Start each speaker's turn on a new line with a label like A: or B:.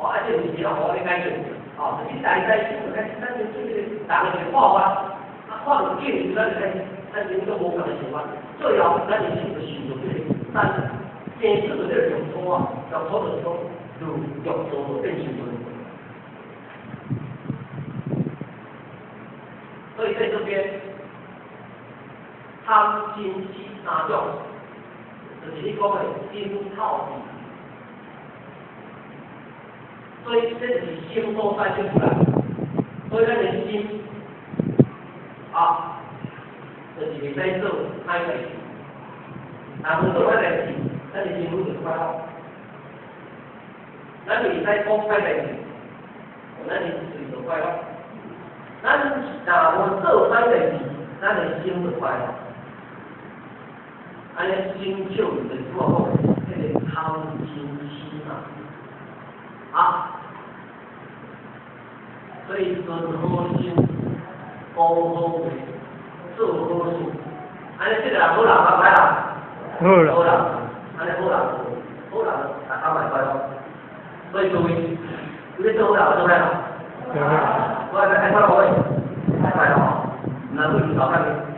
A: 哦，啊，這個問題攏予我咧解決。哦，這你大知心就開始產生對這個人的一個看法，啊，看著境時，咱就開始產生種無仝的想法。最後，咱的心就受著這個咱生出著這個欲粗啊，欲粗就是講，愈欲做就變受罪。所以在這邊，貪嗔癡三種，就是你講的心透氣。所以這就是心所產生出來，所以咱的心啊，就是袂使做歹代誌。若無做歹代誌，咱的心愈就快樂。咱袂使講歹代誌，咱的喙就快樂。咱若無做歹代誌，咱的心就快樂。按呢心笑就是我講的彼個貪嗔癡嘛，啊。所以存好心，講好話，做好事，按呢這個人好人抑歹人？
B: 好人。
A: 好人，按呢好人，好人逐工嘛會快樂。所以各位，你欲做好人抑做歹人？
B: 做好人。
A: 我愛愛快樂無？愛快樂吼，毋通對頭頭。